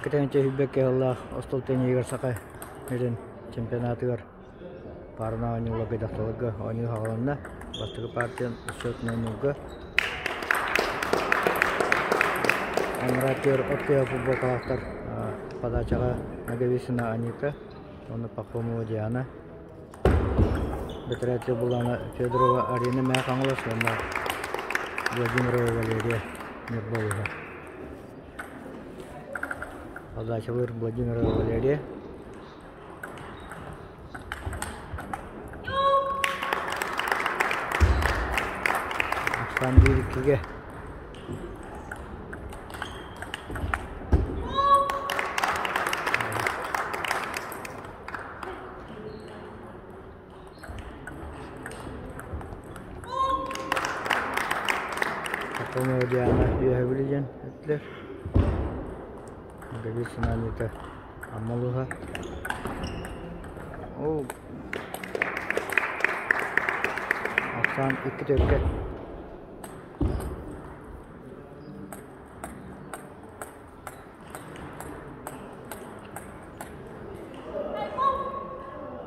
Икки тыһыынча сыллаах остуол тенниһигэр Саха сирин чемпионатыгар паарынан оонньууларга дьахталларга оонньуу саҕаланна. Бастакы партия счетунан ньуурга Анараа от кыйа футболкалаахтар подачаҕа Ноговицына Анита уонна Пахомова Диана. Бэтэрээччи булана Федорова Арина Мэҥэ Хаҥалас уонна Владимирова Валерия Ньурба улууһа. Подачалыыр Владимирова Валерия. Ахсаан биир иккигэ Пахомова Диана үөһэ билигин эттилэр. Ноговицына Анита Амма улууһа. Ол ахсаан икки төркө.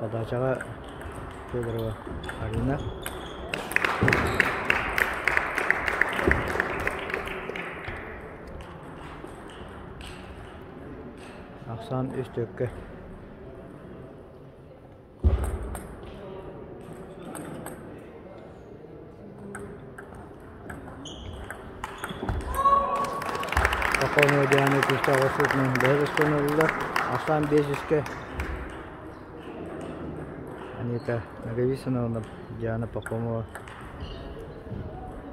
Подачаҕа Федорова Арина. Ахсаан үс түөккэ. Пахомова Диана күүстээх охсуутунан бэһис остуолун ыллылар. Ахсаан биэс үскэ Анита Ноговицына уонна Диана Пахомова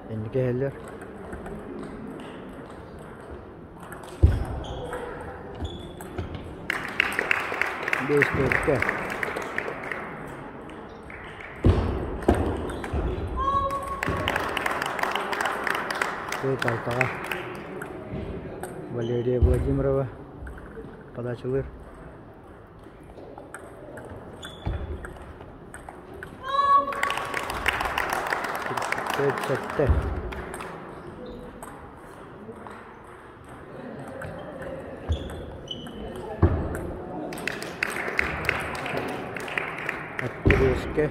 инники иһэллэр. Биэс түөрткэ. Түөрт алтаҕа Валерия Владимирова подачалыыр. Түөрт сэттэ. Оттуруоска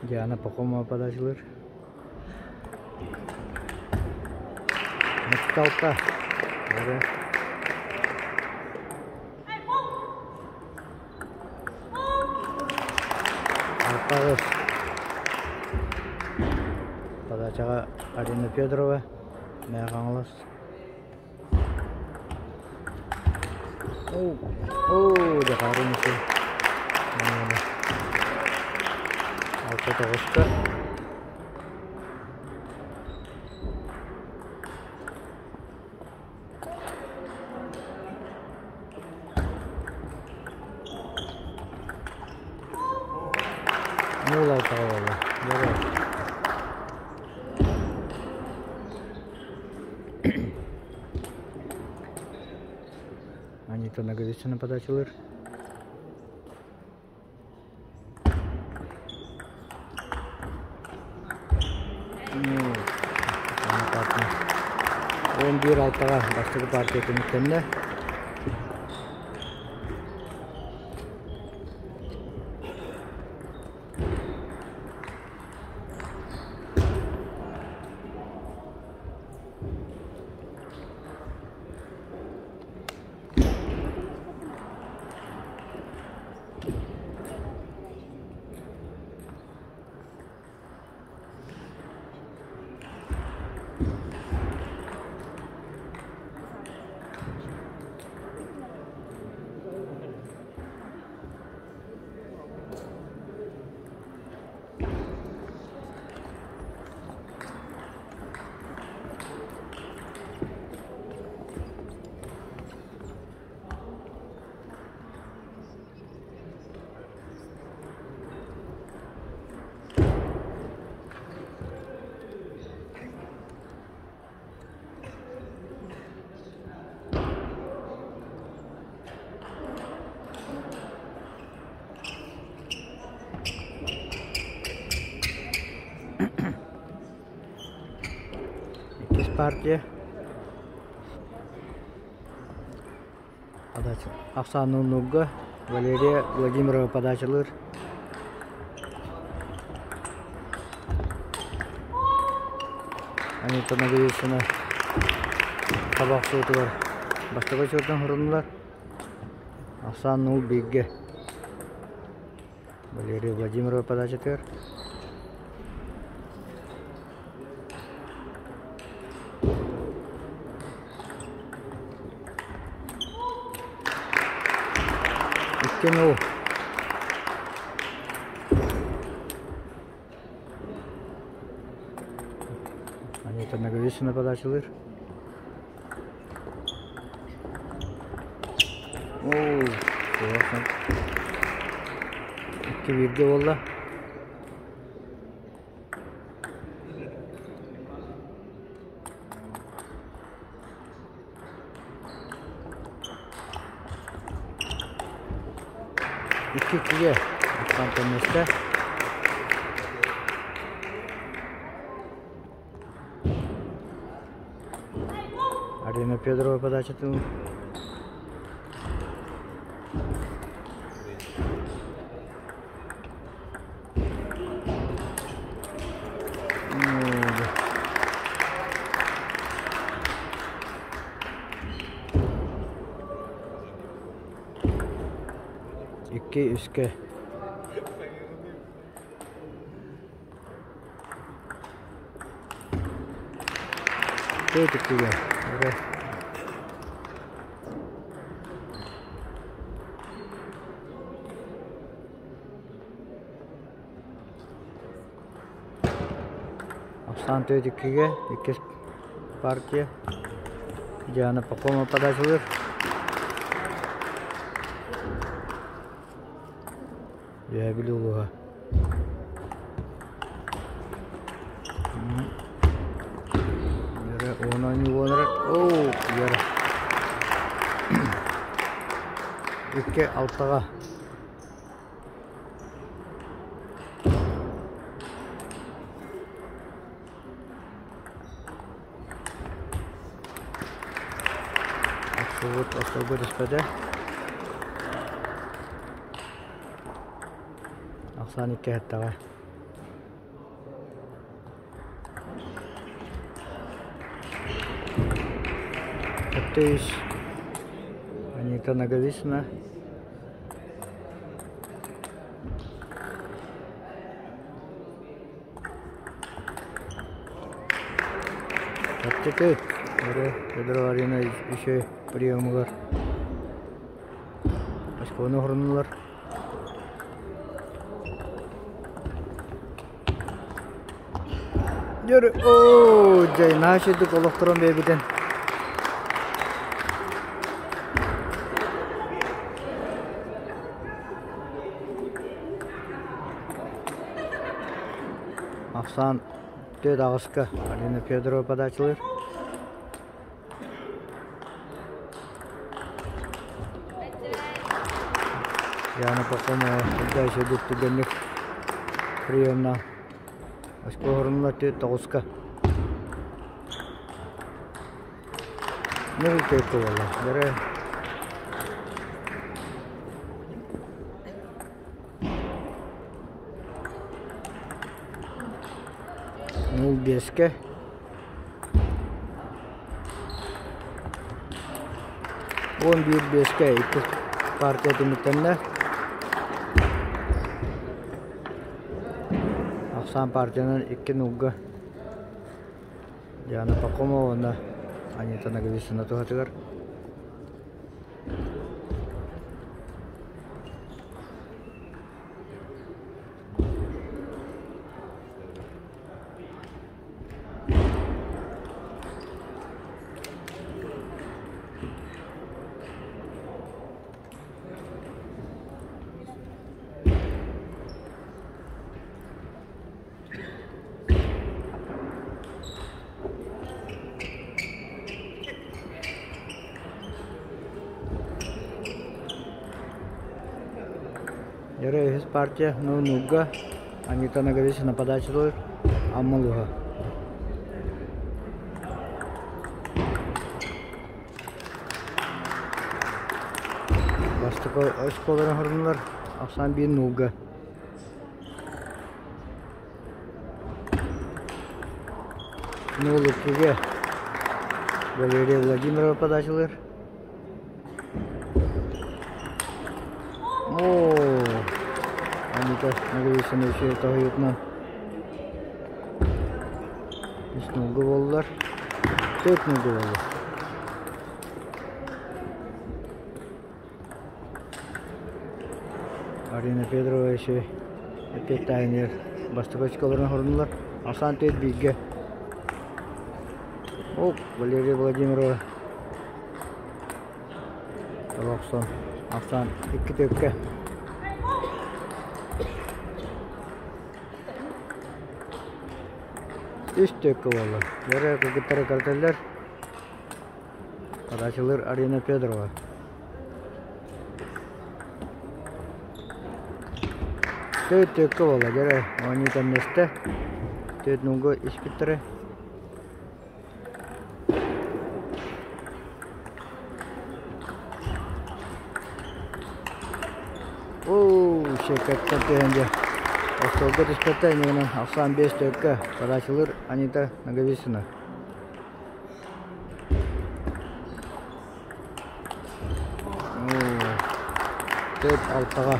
Диана Пахомова подачалыыр. Мутталта. Алпаҕыс подачаҕа Арина Федорова, Мэҥэ Хаҥалас. Оо, дьахарын үчүгэй. Алта тоҕуска. Ньуулай буолла. Анита Ноговицына подачалыыр. 11 алтаҕа бастакы партия түмүктэннэ. партия. Подача. Ахсаан нугга Валерия Владимирова подачалыыр. Анита Ноговицына таба охсуутугар бастакы очууртан хуруннулар. Ахсаан нуул бииргэ. Валерия Владимирова подачатыгар. 2-0. Анита Ноговицына подачалыыр. Оо, 2-1 буолла. 2-2-ге Антон миэстэ. Арина Федорова подачатын 2-3-кэ 4-2-гэ Ахсаан 4-2-гэ иккис партия Диана Пахомова подачалыыр. Үөһээ Бүлүү улууһа. Уон оонньуу буолар. Оо, Вера. 2-6-ҕа. Охсубут остуолга түспэтэ. Ахсаан икки эһэттэҕэ. Өттөйүс Анита Ноговицына. Чэпчэки Федорова Арина үчүгэй приемугар очкону оһоруннулар. Дьөрү оо дьэ наһаа үчүгэйдик олохторон биэрбитин. Ахсаан 4-8-ка Алина Федорова подачалыыр. Яна Пахомова дальше идут түгэнник приемна. Очко 4-9-ка. Нөл төрт буолла. Бары 0-5-кэ 11-5-кэ иккис партия түмүктэннэ. Ахсаан партиянан 2-0-га Диана Пахомова уонна Анита Ноговицына туһатыгар. Дьоро үһүс партия Нуунуга Анита Ноговицына подачалыыр Аммалыга. Бастакы оскуолаларын хоруннулар, ахсаан биир нуулга. Нуул иккигэ Валерия Владимирова подачалыыр. Оо, Анита Ноговицына үчүгэй тоһуйуутунан үс нуулга буоллулар. Төрт нуулга буолла. Арина Федорова еще эппиэттээһинигэр бастакы очколарын оһордулар. Асан төрт бииргэ. Оп, Валерия Владимирова Олохсон, Асан икки төккө. Үс төккө буолла. Бары кыргыттары картеллер. Подачалыыр Арина Федорова. Төрт төккө буолла, дьэ оонньуу тэннэстэ. Төрт нугу испиттэрэ. Оо, шеккаттан түһэн дьэ. Остуолга түспэттэр иннигинэн ахсаан биэс төккө. Подачалыыр Анита Ноговицына. Төрт алтаҕа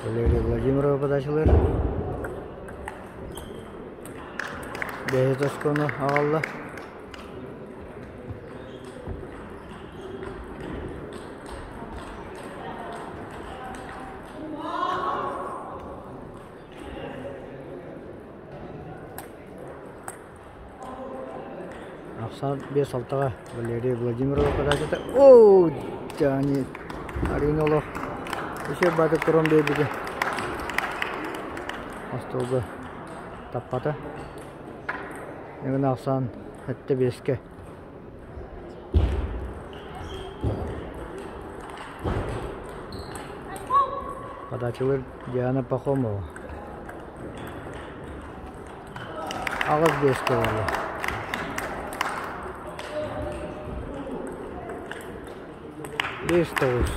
Валерий Владимирова подачалыыр. Бэһис оскуону аҕалла. Ахсаан биэс алтаҕа Валерия Владимирова подачата. Оо, Дьаани Арина олох үчүгэй баатык туран биэрбитэ. Остуолга таппата. Бүгүн ахсаан сэттэ биэскэ. Подачалыыр Диана Пахомова. Аҕыс биэскэ буолла. Биэс тоҕус.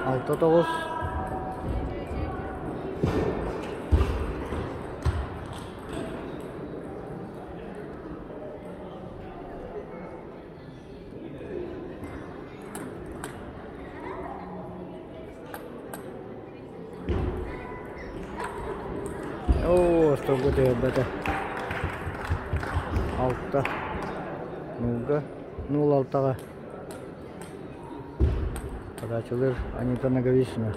Алта тоҕус. Оо, остуолга түһэрбэтэ. Алта. Нуулга. Нуул алтаҕа. Подачалыыр Анита Ноговицына.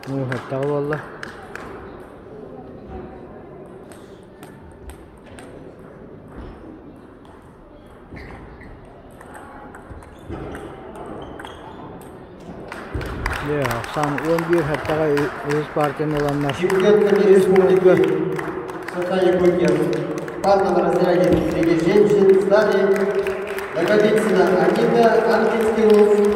Нууһаттаҕа буолла. Дьэ, ахсаан 11 хаттаҕа үһүс партияны ыланнар Чемпионатами үс нолга республики Саха Якутия в парном разряде среди женщин стали Наговицына Анита, Архангельский вуз,